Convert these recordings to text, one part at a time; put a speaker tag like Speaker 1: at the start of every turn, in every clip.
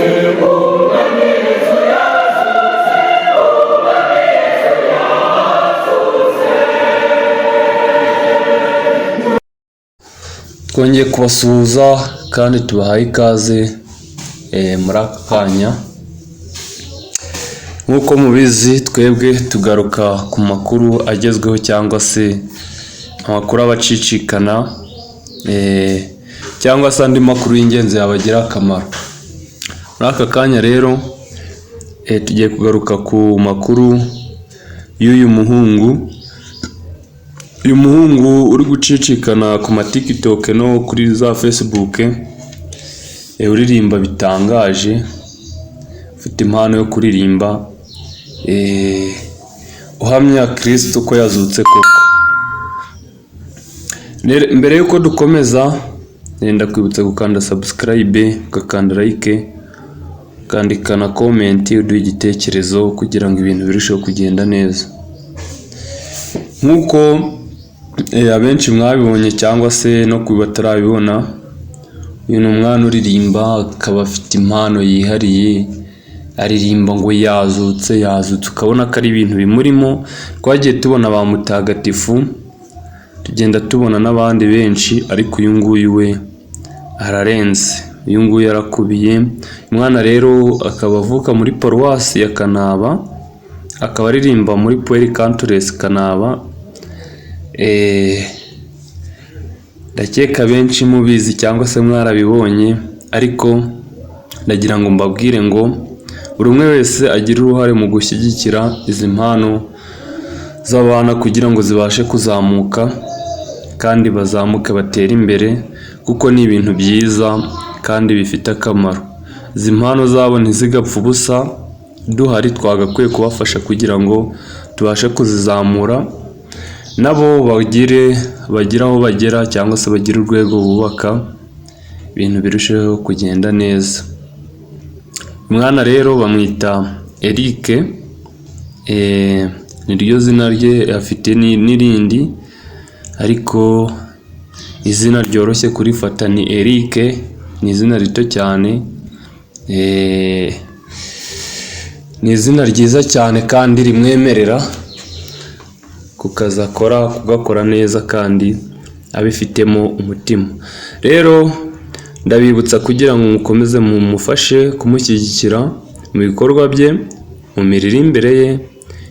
Speaker 1: Umwami Yesu yazutse, Umwami Yesu yazutse.
Speaker 2: Twongeye kubasuhuza kandi tubahaye ikaze muri aka kanya. Nk'uko mubizi, twebwe tugaruka ku makuru agezweho cyangwa se amakuru aba acicikana, cyangwa se andi makuru y'ingenzi yabagirira akamaro. Muri aka kanya rero tugiye kugaruka ku makuru y'uyu muhungu, uyu muhungu uri gucicikana ku ma TikTok no kuri za Facebook, uririmba bitangaje, ufite impano yo kuririmba, uhamya Kristo ko yazutse koko. Mbere y'uko dukomeza, ndakwibutsa gukanda subscribe, ugakanda like, ukandika na comment, uduha igitekerezo kugira ngo ibintu birusheho kugenda neza. Nk'uko abenshi mwabibonye cyangwa se no ku batarabibona, uyu ni umwana uririmba, akaba afite impano yihariye, aririmba ngo yazutse, yazutse, ukabona ko ari ibintu bimurimo. Twagiye tubona ba mutagatifu, tugenda tubona n'abandi benshi, ariko uyu nguyu we ararenze, uyu nguyu yarakubiye. Umwana rero akaba avuka muri paruwasi ya Kanaba, akaba aririmba muri Pueri Cantores Kanaba. Ndakeka benshi mubizi cyangwa se mwarabibonye, ariko ndagira ngo mbabwire ngo buri umwe wese agire uruhare mu gushyigikira izi mpano z'abana kugira ngo zibashe kuzamuka kandi bazamuke batere imbere, kuko ni ibintu byiza kandi bifite akamaro. Izi mpano zabo ntizigapfe ubusa, duhari twagakwiye kubafasha kugira ngo tubashe kuzizamura, nabo bagire aho bagera cyangwa se bagire urwego bubaka, ibintu birusheho kugenda neza. Umwana rero bamwita Eric, niryo zina rye, afite n'irindi ariko izina ryoroshye kurifata ni Eric, ni izina rito cyane, ni izina ryiza cyane kandi rimwemerera ku kazi akora, kugakora neza kandi abifitemo umutima. Rero ndabibutsa kugira ngo mukomeze mumufashe kumushyigikira mu bikorwa bye, mu miririmbire ye,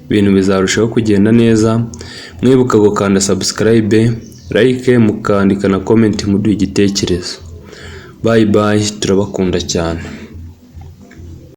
Speaker 2: ibintu bizarushaho kugenda neza. Mwibuka gukanda subscribe, like, mukandika na comment, muduha igitekerezo. Bye bye, turabakunda cyane.